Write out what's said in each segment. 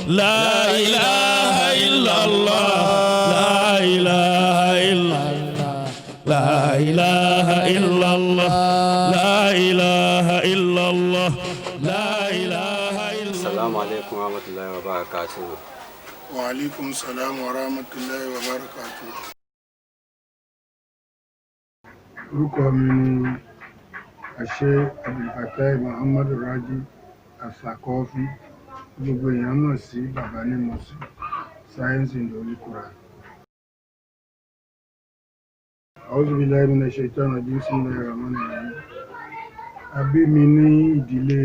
La ilaha illallah. La ilaha illallah. La ilaha illallah. La ilaha illallah. La ilaha illallah. Assalamu alaikum warahmatullahi wabarakatuh. Wa alaikum salam wa rahmatullahi wa barakatuh. Orúkọ mi ni Àṣẹ Abdulfatai Muhammadu Raji Asakọ́fí, gbogbo èèyàn mọ̀ sí Bàbá Nímọ̀sí, Science in the Holy Quran. A'udhu billahi minash shaitani rajim, bismillahir rahmanir rahim. A bí mi ní ìdílé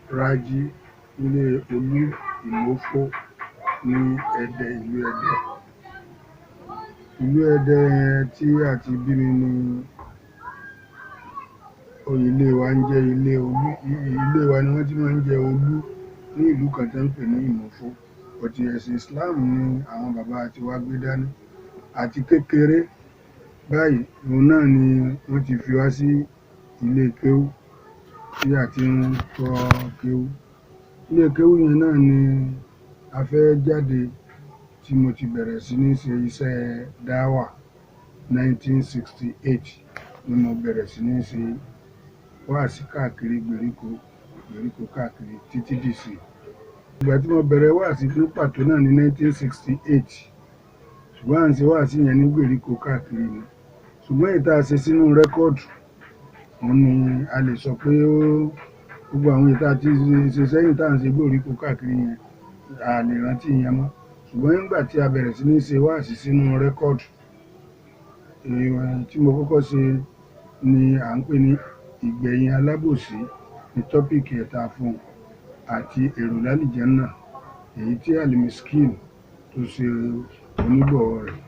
Raji nílé Olú Ìmófó ní Ẹdẹ, ìlú Ẹdẹ. Ìlú Ẹdẹ yẹn tí a ti bí mi ní ilé wa ń jẹ́ ilé Olú. Ilé wa ni wọ́n ti máa ń jẹ Olú ní ìlú kan tí wọ́n ń pè ní Ìmófó. Ọ̀tí ẹ̀sìn Islam ni àwọn bàbá tiwa gbé dání. Àti kékeré báyìí, òun náà ni wọ́n ti fi wá sí ilé kéwú tí a ti ń kọ́ kéwú. Ilé kéwú yẹn náà ni a fẹ́ jáde tí mo ti bẹ̀rẹ̀ sí ní ṣe iṣẹ́ dáwà. 1968 ni mo bẹ̀rẹ̀ sí ní ṣe wáàsí káàkiri gbèríko gbèríko káàkiri títí dìsìn. Ìgbà tí mo bẹ̀rẹ̀ wáàsí ní pàtó náà ní 1968, ṣùgbọ́n à ń ṣe wáàsí yẹn ní gbèríko káàkiri ni. Ṣùgbọ́n èyí tá a ṣe sínú rẹ́kọ́ọ̀dù, òun ni a lè sọ pé ó gbogbo àwọn èyí tá a ti ṣe sẹ́yìn tá à ń ṣe gbèríko káàkiri yẹn, a lè rántí yẹn mọ́. Ṣùgbọ́n nígbà tí a bẹ̀rẹ̀ sí ní ṣe wáàsí sínú rẹ́kọ́ọ̀dù, èyí tí mo kọ́kọ́ ṣe ni à ń pè ní Ìgbẹ̀yìn Alábòsí ní tọ́pìkì ẹ̀ta fún un, àti Èrò Lálìjánnà, èyí tí Alimiskin tó ṣe onígbọ̀wọ́ rẹ̀.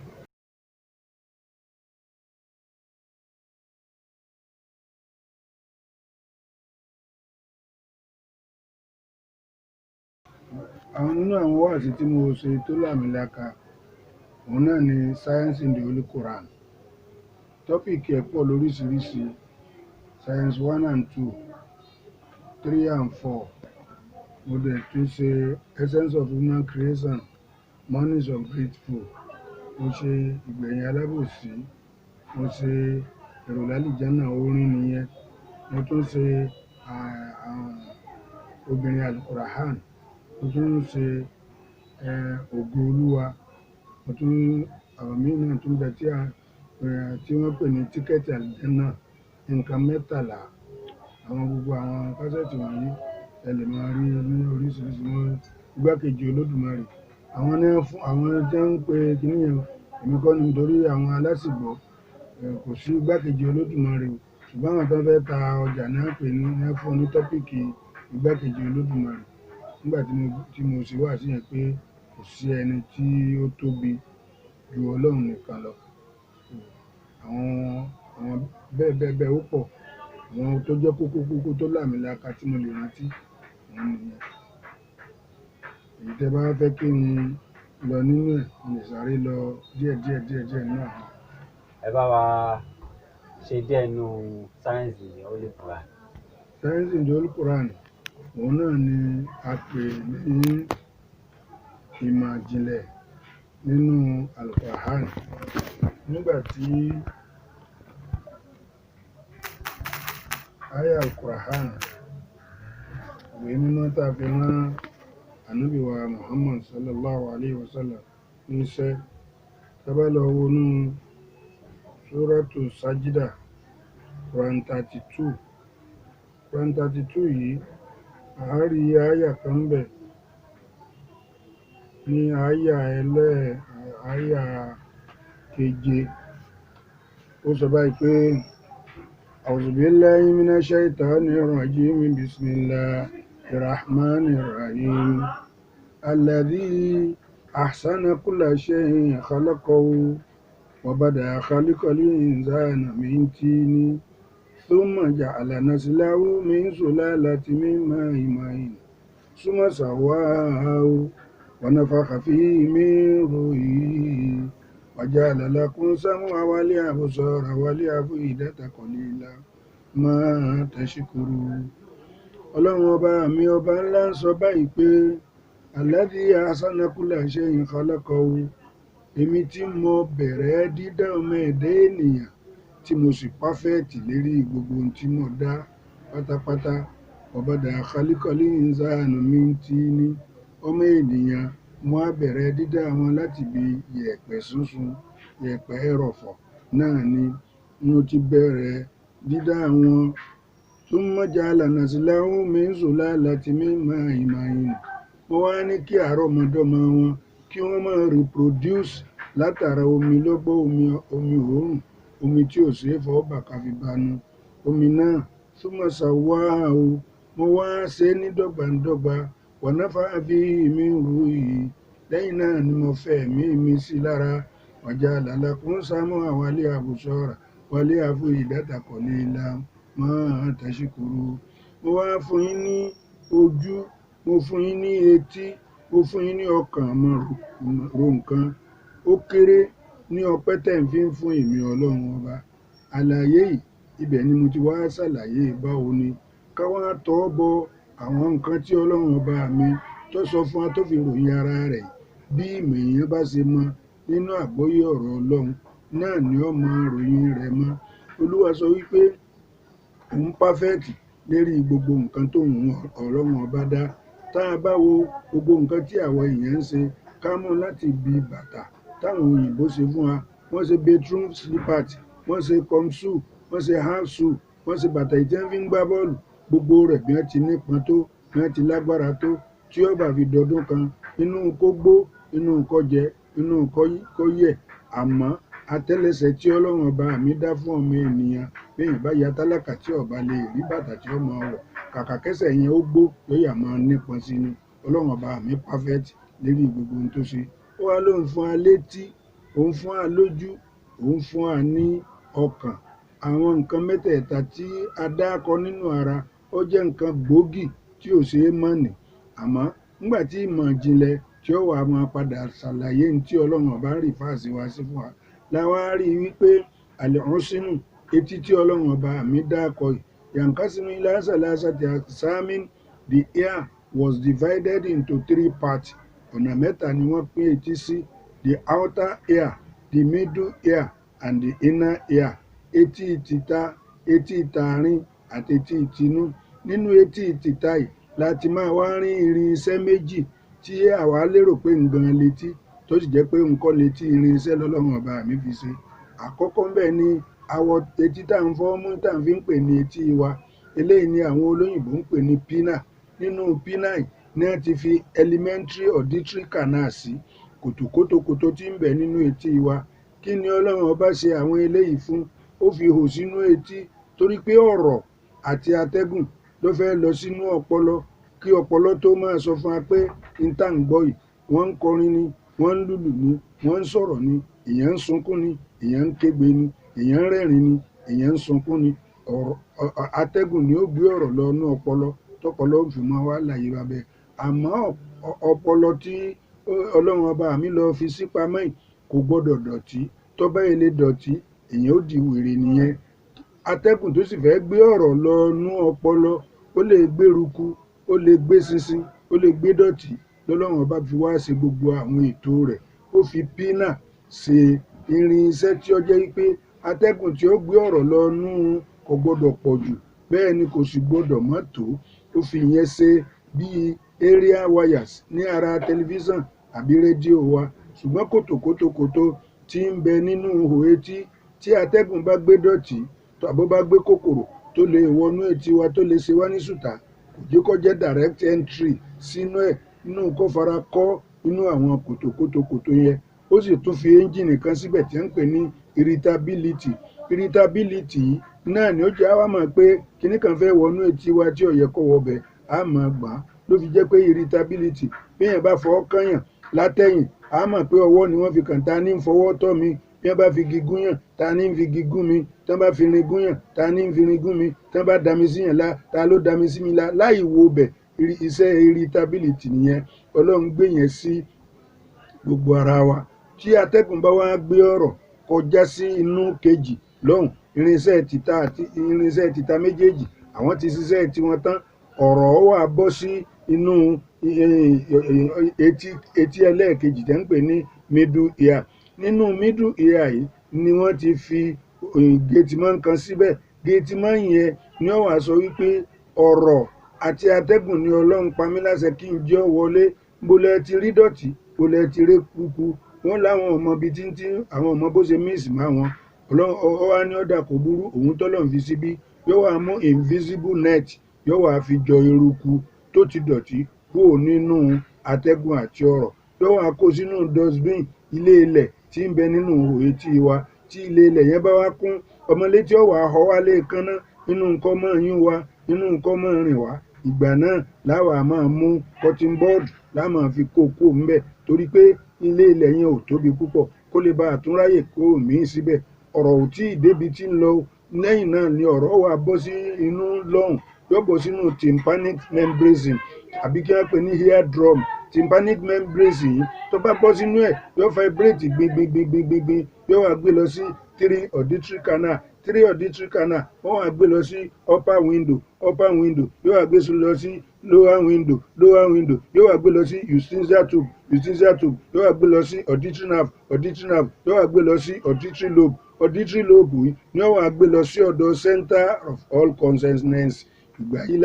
Àwọn nínú àwọn wáàsí tí mo ṣe tó làmìlaka, òun náà ni Science in the Holy Quran. Tọ́pìkì ẹ̀ pọ̀ lóríṣiríṣi: Science 1 and 2, 3 and 4. Mo dẹ̀ tún ṣe Essence of Human Creation, Money is Ungrateful. Mo ṣe Ìgbẹ̀yìn Alábòsí. Mo ṣe Èrò Lálìjánnà, orin nìyẹn. Mo tún ṣe Obìnrin Al-Qur'an. Mo tún ṣe Ògo Olúwa. Mo tún àwọn míì náà tún bẹ tí wọ́n pè ní Tíkẹ́ẹ̀tì Àlìjánnà, nǹkan 13. Àwọn gbogbo àwọn kásẹ̀tì wọ̀nyí ẹ lè máa rí ní oríṣiríṣi. Wọn Igbákejì Olódùmarè, àwọn ní fún àwọn tí wọ́n ń pe kíní yẹn, èmi kọ́ ni, nítorí àwọn alásìgbọ́ kò sí Igbákejì Olódùmarè o. Ṣùgbọ́n àwọn tó ń fẹ́ ta ọjà náà pè ní ní fún ní tọ́pìkì Igbákejì Olódùmarè. Nígbà tí mo sì wá sí yẹn pé kò sí ẹni tí ó tóbi ju Ọlọ́run nìkan lọ. Àwọn bẹ́ẹ̀ bẹ́ẹ̀ bẹ́ẹ̀ ó pọ̀. Àwọn tó jẹ́ kókó kókó tó làmìlaka tí mo lè rántí, òun nìyẹn. Èyí tẹ́ bá fẹ́ kí n lọ nínú ẹ̀, mo lè sáré lọ díẹ̀ díẹ̀ díẹ̀ díẹ̀ nínú àwọn. Ẹ bá wa ṣe díẹ̀ nínú Science in the Holy Quran. Science in the Holy Quran, òun náà ni a pè ní ìmọ̀ ìjìnlẹ̀ nínú Al-Qur'an. Nígbà tí Aya Al-Qur'an, ìwé mímọ́ tá a fi rán Ànábì wa Muhammad sallallahu alayhi wa sallam níṣẹ́, tá bá lọ wọnú Suratu Sajida, Quran 32, Quran 32 yìí, a rí aya kan bẹ̀ ní aya ẹlẹ́ aya keje. Ó sọ báyìí pé: A'udhu billahi minash shaitanir rajim, bismillahir rahmanir rahim, alladhi ahsana kulla shay'in khalaqahu wa bada'a khalqal insana min tini thumma ja'ala naslahu min sulalatin min ma'in mahin thumma sawwahu wa nafakha fihi min ruhihi wa ja'ala lakum sam'a wal absara wal af'idata qalilan ma tashkurun. Ọlọ́run ọba mi ọba ńlá ń sọ báyìí pé alladhi ahsana kulla shay'in khalaqahu, èmi tí mo bẹ̀rẹ̀ dídá ọmọ ẹ̀dá ènìyàn tí mo sì pàfẹ́ẹ̀tì lérí gbogbo ohun tí mo dá pátápátá. Ọ̀bàdà khalaqal insana min tini, ọmọ ènìyàn mo á bẹ̀rẹ̀ dídá wọn láti bí yẹ̀pẹ̀ sunsun, yẹ̀pẹ̀ ẹrọ̀fọ̀ náà ni mo ti bẹ̀rẹ̀ dídá wọn. Thumma ja'ala naslahu min sulalatin min ma'in mahin. Mo wá ní kí àrọ́mọdọ́mọ wọn kí wọ́n máa reproduce látara omi lọ́gbọ́, omi omi òórùn, omi tí ò ṣeé fọwọ́ bà ká fi banu omi náà. Thumma sawwahu, mo wá ṣe é ní dọ́gbandọ́gba. Wa nafa'a fihi min ruhihi, lẹ́yìn náà ni mo fẹ́ ẹ̀mí mi sí lára. Wa ja'ala lakum sam'a wal absara wal af'idata qalilan ma tashkurun. Mo wá fún yín ní ojú, mo fún yín ní etí, mo fún yín ní ọkàn mọ́ ro nǹkan. Ó kéré ní ọpẹ́ tẹ̀ ń fi ń fún èmi Ọlọ́run ọba. Àlàyé yìí, ibẹ̀ ni mo ti wá ṣàlàyé báwo ni ká wá tọ́ bọ àwọn nǹkan tí Ọlọ́run ọba mi tó sọ fún wa tó fi ròyìn ara rẹ̀. Bí ìmọ̀ èèyàn bá ṣe mọ nínú àgbọ́yé ọ̀rọ̀ Ọlọ́run náà ni ó mọ ròyìn rẹ̀ mọ́. Olúwa sọ wípé òun pàfẹ́ẹ̀tì lérí gbogbo nǹkan tóun Ọlọ́run ọba dá. Tá a bá wo gbogbo nǹkan tí àwọn èèyàn ń ṣe, ká mú láti ibi bàtà táwọn òyìnbó ṣe fún wa. Wọ́n ṣe bedroom slippers, wọ́n ṣe kọ́mṣù, wọ́n ṣe half shoe, wọ́n ṣe bàtà yìí tí wọ́n fi ń gbá bọ́ọ̀lù. Gbogbo rẹ̀ bí wọ́n ti nípọn tó, bí wọ́n ti lágbára tó, tí ó bá fi dọdún kan, inú kó gbó, inú kó jẹ, inú kó yẹ̀. Àmọ́ àtẹ́lẹsẹ̀ tí Ọlọ́run ọba mi dá fún ọmọ ènìyàn, béèyàn bá ya tálákà tí ọba lè rí bàtà tí ó máa wọ̀, kàkà kẹ́sẹ̀ yẹn ó gbó, yóò yà máa nípọn sí ni. Ọlọ́run ọba mi perfect lérí gbogbo ohun tó ṣe. Ó wá lóun fún wa létí, òun fún wa lójú, òun fún wa ní ọkàn. Àwọn nǹkan mẹ́tẹ̀ẹ̀ta tí a dá kọ nínú ara, ó jẹ́ nǹkan gbòógì tí ò ṣe é mọ̀nì. Àmọ́ nígbà tí ìmọ̀ ìjìnlẹ̀ tí ó wà máa padà ṣàlàyé ohun tí Ọlọ́run ọba ń rìfáàsì sí wa sí fún wa, la wá rí i wípé àlẹ́hùnsínú etí tí Ọlọ́run ọba mi dá kọ yìí, yankasinu ila salasati aqsamin, the ear was divided into three parts. Ọ̀nà mẹ́ta ni wọ́n pín etí sí: the outer ear, the middle ear and the inner ear. Etí tìta, etí tààrin àti etí tinú. Nínú etí tìta yìí la ti máa wá rí irinṣẹ́ méjì tí àwa lérò pé nǹkan létí, tó sì jẹ́ pé nǹkan létí, irinṣẹ́ lọ́lọ́run ọba mi fi ṣe. Àkọ́kọ́ ńbẹ̀ ni awọ etí tá à ń fọ́ mú tá à ń fi ń pè ní etí wa. Eléyìí ni àwọn olóyìnbó ń pè ní pinna. Nínú pinna yìí ni wọ́n ti fi elementary auditory canal sí, kòtòkótòkòtò tí ń bẹ nínú etí wa. Kí ni Ọlọ́run ọba ṣe àwọn eléyìí fún? Ó fi hò sínú etí torí pé ọ̀rọ̀ àti atẹ́gùn ló fẹ́ lọ sínú ọpọlọ, kí ọpọlọ tó máa sọ fún wa pé n tá ń gbọ́ yìí, wọ́n ń kọrin ni, wọ́n ń lùlù ni, wọ́n ń sọ̀rọ̀ ni, èèyàn ń sunkún ni, èèyàn ń kégbe ni, èèyàn ń rẹ́rìn ni, èèyàn ń sunkún ni. Ọ̀rọ̀ atẹ́gùn ni ó gbé ọ̀rọ̀ lọ inú ọpọlọ, tọpọlọ ó fi máa wá láyé wa bẹ́ẹ̀. Àmọ́ ọpọlọ tí Ọlọ́run ọba mi lọ fi sí pamọ́ yìí kò gbọ́dọ̀ dọ̀tí. Tó bá ilé dọ̀tí, èèyàn ó di wèrè nìyẹn. Atẹ́gùn tó sì fẹ́ gbé ọ̀rọ̀ lọ inú ọpọlọ, ó lè gbé eruku, ó lè gbé ṣinṣin, ó lè gbé dọ̀tí. Lọ́lọ́run ọba fi wá ṣe gbogbo àwọn ètò rẹ̀. Ó fi pinna ṣe irinṣẹ́ tí ó jẹ́ wípé atẹ́gùn tí ó gbé ọ̀rọ̀ lọ inú kò gbọ́dọ̀ pọ̀ jù, bẹ́ẹ̀ ni kò sì gbọ́dọ̀ má tó. Ó fi ìyẹn ṣe bíi area wires ní ara tẹlifíṣàn àbí rédíò wa. Ṣùgbọ́n kòtòkótòkòtò tí ń bẹ nínú ihò etí, tí atẹ́gùn bá gbé dọ̀tí tàbí bá gbé kòkòrò tó lè wọnú etí wa tó lè ṣe wá ní sùtá, kò jẹ́ kó jẹ́ direct entry sínú ẹ̀, inú kó fara kọ́ inú àwọn kòtòkótòkòtò yẹn. Ó sì tún fi ẹ́ńjìnì kan síbẹ̀ tí wọ́n ń pè ní irritability. Irritability yìí náà ni ó jẹ́ àwa mọ̀ pé kinní kan fẹ́ wọnú etí wa tí ò yẹ kó wọ bẹ̀, á máa gbà á. Ló fi jẹ́ pé irritability, bí èèyàn bá fọwọ́ kányàn látẹ̀yìn, á mọ̀ pé ọwọ́ ni wọ́n fi kàn, ta ní ń fọwọ́ tọ́ mi. Bí wọ́n bá fi igi gún yàn, ta ní ń fi igi gún mi? Tí wọ́n bá fi irin gún yàn, ta ní ń fi irin gún mi? Tí wọ́n bá dami sí yàn lá, ta ló dami sí mi lá? Láì wo bẹ̀, iṣẹ́ irritability nìyẹn. Ọlọ́run gbé yẹn sí gbogbo ara wa. Tí atẹ́gùn bá wá gbé ọ̀rọ̀ kọjá sí inú kejì lọ́hùn, irinṣẹ́ tìta àti irinṣẹ́ tìta méjèèjì, àwọn ti ṣiṣẹ́ tiwọn tán. Ọ̀rọ̀ wà bọ́ sí inú etí etí ẹlẹ́ẹ̀kejì tẹ́ ń pè ní middle ear. Nínú middle ear yìí ni wọ́n ti fi gate man kan síbẹ̀. Gate man yẹn ni ó wá sọ wípé ọ̀rọ̀ àti atẹ́gùn ni Ọlọ́run pa mí láṣẹ kí n jẹ́ ó wọlé. Bólẹ̀ ti rí dọ̀tí, bólẹ̀ ti rí kúkú. Wọ́n láwọn ọmọ bíi títí àwọn ọmọ bó ṣe míìsì má wọn. Ọlọ́run ó wá ní ọ̀dà kò burú, òun tọ́lọ́run fi síbí. Yóò wá mú invisible net, yóò wá fi jọ eruku tó ti dọ̀tí kúrò nínú atẹ́gùn àti ọ̀rọ̀. Yóò wá kó sínú dustbin ilé ilẹ̀ tí ń bẹ nínú ihò etí wa. Tí ilé ilẹ̀ yẹn bá wá kún, ọmọlétí ó wá họ wá léèkánná, inú nǹkan máa yún wa, inú nǹkan máa rìn wá. Ìgbà náà láwa máa mú cotton board la máa fi kó kó ńbẹ̀, torí pé ilé ilẹ̀ yẹn ò tóbi púpọ̀ kó lè bá àtúnráyè kó míì síbẹ̀. Ọ̀rọ̀ ò tí ì débi tí ń lọ. Lẹ́yìn náà ni ọ̀rọ̀ wá bọ́ sí inú lọ́hùn, yóò bọ́ sínú tympanic membrane, àbí kí wọ́n pè ní ear drum. Tympanic membrane yìí, tó bá bọ́ sínú ẹ̀, yóò vibrate gbingbingbingbingbin, yóò wá gbé lọ sí three auditory canal. Three auditory canal, wọ́n wá gbé lọ sí upper window. Upper window, yóò wá gbé lọ sí lower window. Lower window, yóò wá gbé lọ sí eustachian tube. Eustachian tube, yóò wá gbé lọ sí auditory nerve. Auditory nerve, yóò wá gbé lọ sí auditory lobe. Auditory lobe yìí ni wọ́n wá gbé lọ sí ọ̀dọ̀ center of all consciousness. Ìgbà yìí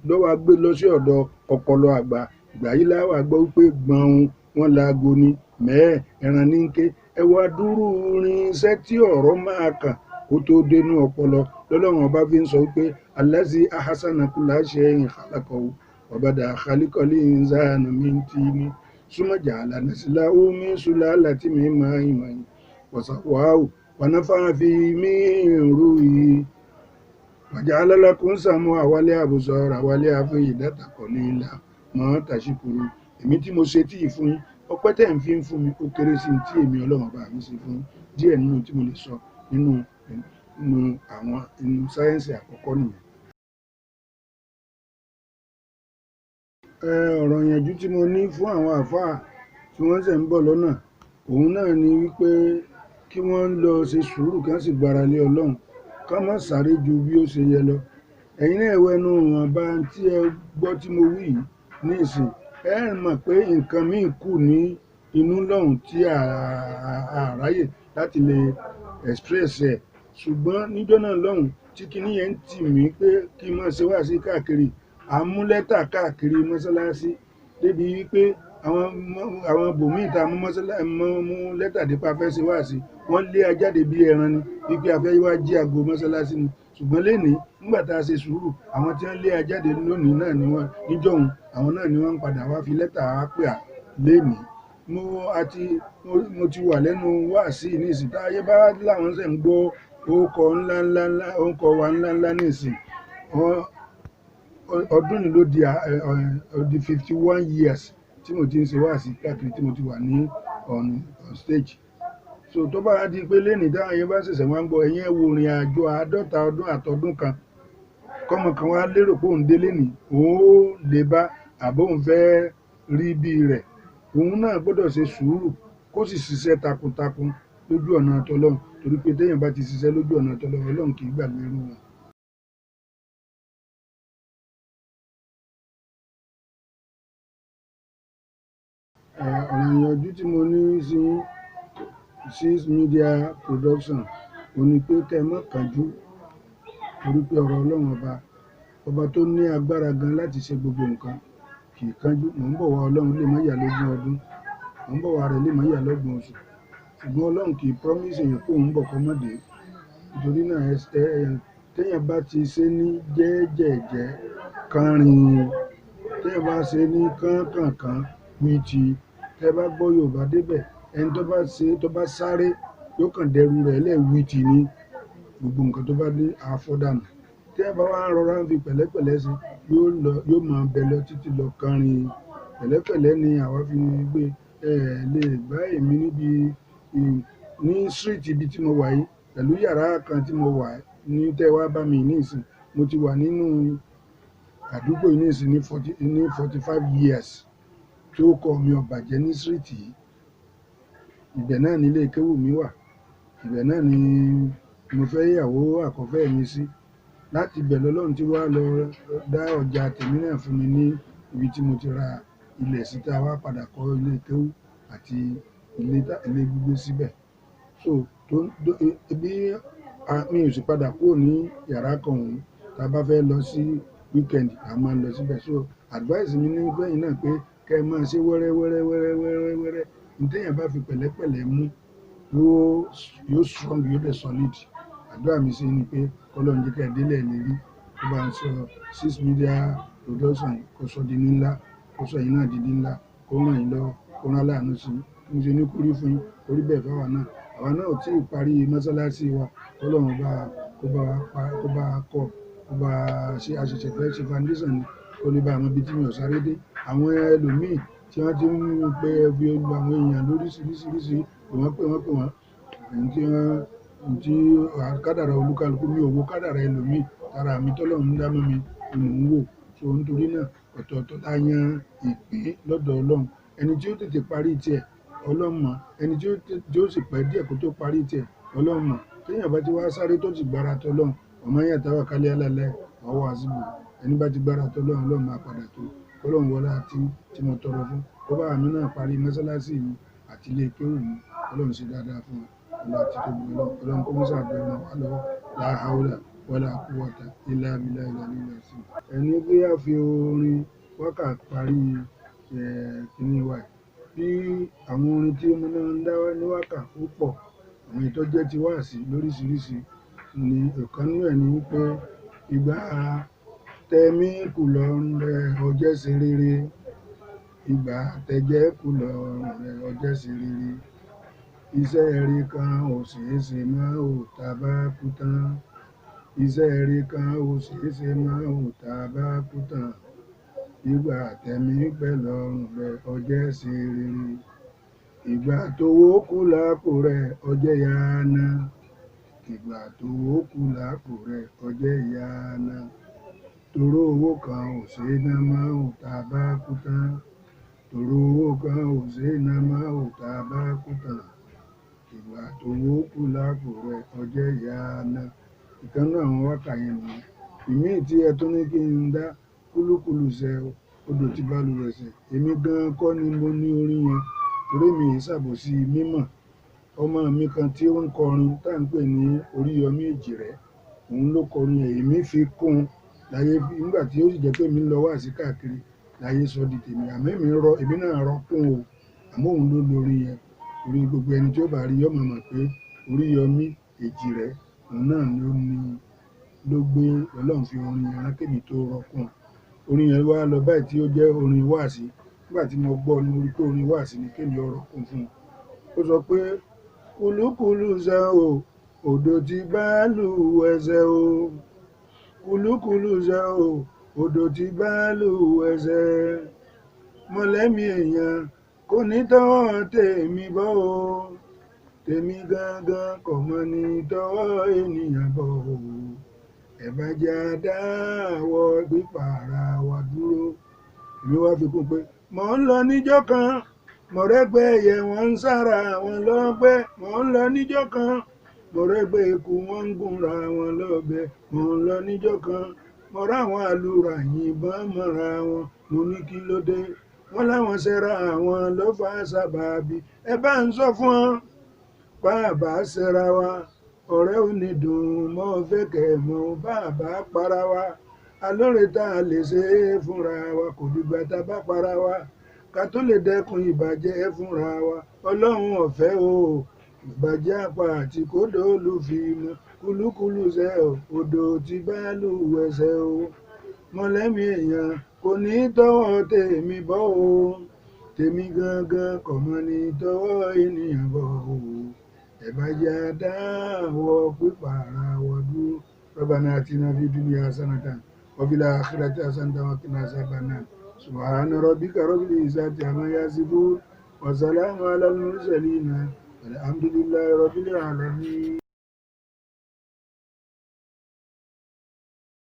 ló wá gbé lọ sí ọ̀dọ̀ ọpọlọ àgbà. Ìgbà yìí la wá gbọ́ wípé gbọ̀n wọn laago ni mẹ́ẹ̀ ẹran ní ké. Ẹ wá dúró irinṣẹ́ tí ọ̀rọ̀ máa kàn kó tó dénú ọpọlọ. Lọ́lọ́run ọba fi ń sọ wípé allazi ahsana kulla shay'in khalaqahu wa bada'a khalqal insana min tini summa ja'ala naslahu min sulalatin min ma'in mahin wa sawwahu wa nafa'a fihi min ruhihi wa ja'ala lakum sam'a wal absara wal af'idata qalilan ma tashkurun. Èmi tí mo ṣe tí ì fún yín, ọpẹ́ tẹ̀ ń fi ń fún mi ó kéré sí tí èmi Ọlọ́run ọba mi ṣe fún yín. Díẹ̀ nínú tí mo lè sọ nínú àwọn inú sáyẹ́ǹsì àkọ́kọ́ nìyẹn. Ọ̀rọ̀ ìyànjú tí mo ní fún àwọn àáfàá tí wọ́n ṣẹ̀ ń bọ̀ lọ́nà, òun náà ni wípé kí wọ́n lọ ṣe sùúrù, kí wọ́n sì gbára lé Ọlọ́run, ká má sáré ju bí ó ṣe yẹ lọ. Ẹ̀yin náà ẹ wẹnu ìwọ̀nba tí ẹ gbọ́ tí mo wí yìí ní ìsìn, ẹ mọ̀ pé nǹkan míì kù ní inú lọ́hùn tí a ráyè láti lè express ẹ̀. Ṣùgbọ́n níjọ́ náà lọ́hùn tí kinní yẹn ń tì mí pé kí n má ṣe wá sí káàkiri, à ń mú lẹ́tà káàkiri mọ́sálásí débi wípé àwọn bòmíì tá a mú mọ́sálásí mú lẹ́tà dípa fẹ́ ṣe wá sí, wọ́n lé a jáde bí ẹran ni wípé a fẹ́ wá jí ago mọ́sálásí ni. Ṣùgbọ́n lénìí, nígbà tá a ṣe sùúrù, àwọn tí wọ́n lé a jáde lónìí náà ni wọ́n níjọ́hun, àwọn náà ni wọ́n ń padà wá fi lẹ́tà wá pè á lénìí. Mo ti wà lẹ́nu wáàsí nísìn tá ayé bá láwọn ṣẹ̀ ń gbọ́ orúkọ ńlá ńlá ńlá, orúkọ wa ńlá ńlá nísìn. Ọdún yìí ló di 51 years tí mo ti ń ṣe wáàsí káàkiri, tí mo ti wà ní on stage. So tó bá di pé lénìí táwọn ayé bá ṣẹ̀ṣẹ̀ wá ń gbọ́, ẹ̀yin ẹ wo ìrìn àjò 50 ọdún àtọdún kan, kọ́mọ kan wá lérò pé òun dé lénìí, òun ó lè bá àbó òun fẹ́ rí bí rẹ̀. Òun náà gbọ́dọ̀ ṣe sùúrù kó sì ṣiṣẹ́ takuntakun lójú ọ̀nà tọlọ́run, torí pé téèyàn bá ti ṣiṣẹ́ lójú ọ̀nà tọlọ́run, Ọlọ́run kì í gbàgbé irú wọn. Ọ̀rọ̀ ìyànjú tí mo ní sí Six Media Production òun ni pé kẹ́ ẹ má kánjú, torí pé ọ̀rọ̀ Ọlọ́run ọba, ọba tó ní agbára gan láti ṣe gbogbo nǹkan, kì í kánjú. Mò ń bọ̀ wá Ọlọ́run lè má yà lógún ọdún, mò ń bọ̀ wá rẹ̀ lè má yà lọ́gbọ̀n oṣù. Ṣùgbọ́n Ọlọ́run kì í promise èèyàn pé òun ń bọ̀ kó má dé. Nítorí náà téèyàn bá ti ṣe ní jẹ́ẹ́jẹ̀jẹ́ kánrin, téèyàn bá ṣe ní kánkànkán wíìtì, tẹ́ bá gbọ́ Yorùbá débẹ̀, ẹni tó bá ṣe tó bá sáré yóò kàn dẹrù rẹ̀ lẹ̀ wíìtì ní gbogbo nǹkan tó bá dé àfọ̀dànù. Téèyàn bá wá rọra ń fi pẹ̀lẹ́pẹ̀lẹ́ ṣe, yóò lọ, yóò máa bẹ lọ títí lọ kánrin. Pẹ̀lẹ́pẹ̀lẹ́ ni àwa fi gbé. Ẹ lè bá èmi níbi ní street ibi tí mo wà yìí pẹ̀lú yàrá kan tí mo wà ní tẹ́ wá bá mi ní ìsìn. Mo ti wà nínú àdúgbò yìí ní ìsìn ní 45 years tí ó kọ mi ò bàjẹ́ ní street yìí. Ibẹ̀ náà ni ilé kéwú mi wà. Ibẹ̀ náà ni mo fẹ́ ìyàwó àkọ́fẹ́ mi sí. Láti ibẹ̀ lọ́lọ́run ti wá lọ dá ọjà tèmi náà fún mi ní ibi tí mo ti ra ilẹ̀ sí, tá a wá padà kọ́ ilé kéwú àti ilé gbígbé síbẹ̀. So tó bí mi ò sì padà kúrò ní yàrá kan òun, tá a bá fẹ́ lọ sí weekend, a máa ń lọ síbẹ̀. So advice mi ní fẹ́yìn náà pé kẹ́ ẹ máa ṣe wẹ́rẹ́ wẹ́rẹ́ wẹ́rẹ́ wẹ́rẹ́ wẹ́rẹ́. Ní téèyàn bá fi pẹ̀lẹ́pẹ̀lẹ́ mú, yóò strong, yóò dẹ̀ solid. Àdúrà mi sí ni pé kọ́lọ́run jẹ́ kẹ́ ẹ délẹ̀ lérí, kó bá ń sọ Six Media Production, kó sọ di ní ńlá, kó sọ yín náà di ní ńlá, kó ràn yín lọ́wọ́, kó rán aláàánú sí yín. Mo ṣe ní kórí fún yín, kórí bẹ́ẹ̀ fáwa náà. Àwa náà ò tí ì parí mọ́sálásí wa, kọ́lọ́run bá kó bá wa pa, kó bá wa kọ́, kó bá ṣe àṣẹ̀ṣẹ̀ fẹ́ ṣe foundation ni, kó lè bá àwọn ibi tí mi ò sáré dé. Àwọn ẹlòmíì tí wọ́n ti ń pe ẹbí àwọn èèyàn lóríṣiríṣiríṣi, pè wọ́n pè wọ́n pè wọ́n, èyí tí wọ́n tí kádàrá olúkálukú, mi ò wo kádàrá ẹlòmíì, tara mi tọ́lọ́run ń dá mọ́ mi ni mò ń wò. So nítorí náà, ọ̀tọ̀ọ̀tọ̀ la yan ìpín lọ́dọ̀ Ọlọ́run. Ẹni tí ó tètè parí tiẹ̀, Ọlọ́run mọ̀. Ẹni tí ó sì pẹ́ díẹ̀ kó tó parí tiẹ̀, Ọlọ́run mọ̀. Téèyàn bá ti wá sáré tó sì gbára tọ́lọ́run, ọmọ yẹn táwa kálí alálẹ̀ ọwọ́ àsìkò. Ẹni bá ti gbára tọ́lọ́run, Ọlọ́run máa padà tó. Ọlọ́run wọlé àti tí mo tọrọ fún, kó bá mi náà parí mọ́sálásí mi àti ilé kéwú mi. Ọlọ́run ṣe dáadáa fún wa. Ọlọ́run àti tóbi Ọlọ́run. Ọlọ́run kó mọ́ sàbẹ̀ ràn wá lọ́wọ́. La hawla wala quwwata illa billahi al-aliyyil azim. Ẹni bí a fi orin wákà parí kíní wa yìí. Bí àwọn orin tí mo máa ń dá ní wákà ó pọ̀, àwọn èyí tó jẹ́ ti wáàsí lóríṣiríṣi ni. Ọ̀kan nínú ẹ̀ ni wípé ìgbà tẹ̀mí kù lọ́rùn rẹ̀ ọjẹ́ ṣe rere. Ìgbà tẹ̀jẹ́ kù lọ́rùn rẹ̀ ọjẹ́ ṣe rere. Iṣẹ́ rí kan ò ṣeé ṣe mọ́ ò tá bá kú tán. Iṣẹ́ rí kan ò ṣeé ṣe mọ́ ò tá bá kú tán. Ìgbà tẹ̀mí pẹ́ lọ́rùn rẹ̀ ọjẹ́ ṣe rere. Ìgbà tówó kù lápò rẹ̀ ọjẹ́ yáná. Ìgbà tówó kù lápò rẹ̀ ọjẹ́ yáná. Toró owó kan ò ṣeé ná mọ́ ò tá bá kú tán. Toró owó kan ò ṣeé ná mọ́ ò tá bá kú tán. Ìgbà tówó kù lápò rẹ̀ ọjẹ́ yáná. Ìkan nínú àwọn wákà yẹn nìyẹn. Ìmíì tí ẹ tún ní kí n dá, kúlúkúlù ṣẹ odò tí bá lu ẹsẹ̀. Èmi gan kọ́ ni mo ní orin yẹn, torí mi ì ṣàbòsí mímọ̀. Ọmọ mi kan tí ó ń kọrin tá ń pè ní Oríyọmí Èjìrẹ́, òun ló kọrin ẹ̀, èmi fi kún un láyé nígbà tí ó sì jẹ́ pé mi ń lọ wáàsí káàkiri láyé sọ di tèmi. Àmọ́ èmi rọ, èmi náà rọ kún o, àmọ́ òun ló lórin yẹn. Orí gbogbo ẹni tí ó bá rí yó máa mọ̀ pé Oríyọmí Èjìrẹ́, òun náà ló ní ló gbé Ọlọ́run fi orin yẹn rán kémi tó rọ kún un. Orin yẹn wá lọ báyìí tí ó jẹ́ orin wáàsí. Nígbà tí mo gbọ́ ni mo rí pé orin wáàsí ni kémi ó rọ kún fún un. Ó sọ pé kúlúkúlù ṣẹ o, odò tí bá lù ẹsẹ̀ o. Kúlúkúlù ṣẹ o, odò tí bá lù ẹsẹ̀. Mọ̀lẹ́mí èèyàn kò ní tọwọ́ tèmi bọ́ o. Tèmi gangan kò mọ̀ ní tọwọ́ ènìyàn bọ́ o. Ẹ bá jẹ́ á dáwọ́ pípa ara wa dúró. Èmi wá fi kún pé mò ń lọ níjọ́ kan, mọ̀rẹ́gbẹ́ ẹyẹ wọ́n ń sára wọn lọ́gbẹ́. Mò ń lọ níjọ́ kan, mọ̀rẹ́gbẹ́ eku wọ́n ń gúnra wọn lọ́bẹ. Mò ń lọ níjọ́ kan, mọ̀rá àwọn àlùrà yìnbọn mọ́ra wọn. Mo ní kí ló dé? Wọ́n láwọn ṣẹra àwọn ló fà sábàbí. Ẹ bá ń sọ fún wọn, bàbá ṣẹra wa, ọ̀rẹ́ ò ní dùn mọ́ fẹ́ kẹ̀ mọ́ bàbá para wa. Alóore tá a lè ṣe é fúnra wa kò dìgbà tá a bá para wa. Ká tó lè dẹ́kun ìbàjẹ́ fúnra wa. Ọlọ́run ọ̀fẹ́ o, ìbàjẹ́ apá àti kódó ló fi mọ́. Kúlúkúlù ṣẹ o, odò tí bá lù ẹsẹ̀ o. Mọ̀lẹ́mí èèyàn kò ní tọwọ́ tèmi bọ́ o. Tèmi gangan kò mọ̀ ní tọwọ́ ènìyàn bọ́ o. Ẹ bá jẹ́ á dáwọ́ pípa ara wa dúró. Rabbana atina fid dunya hasanatan wa fil akhirati hasanatan wa qina azaban nar. Subhana rabbika rabbil izzati amma yasifun wa salamun alal mursalin. Walhamdulillahi rabbil alamin.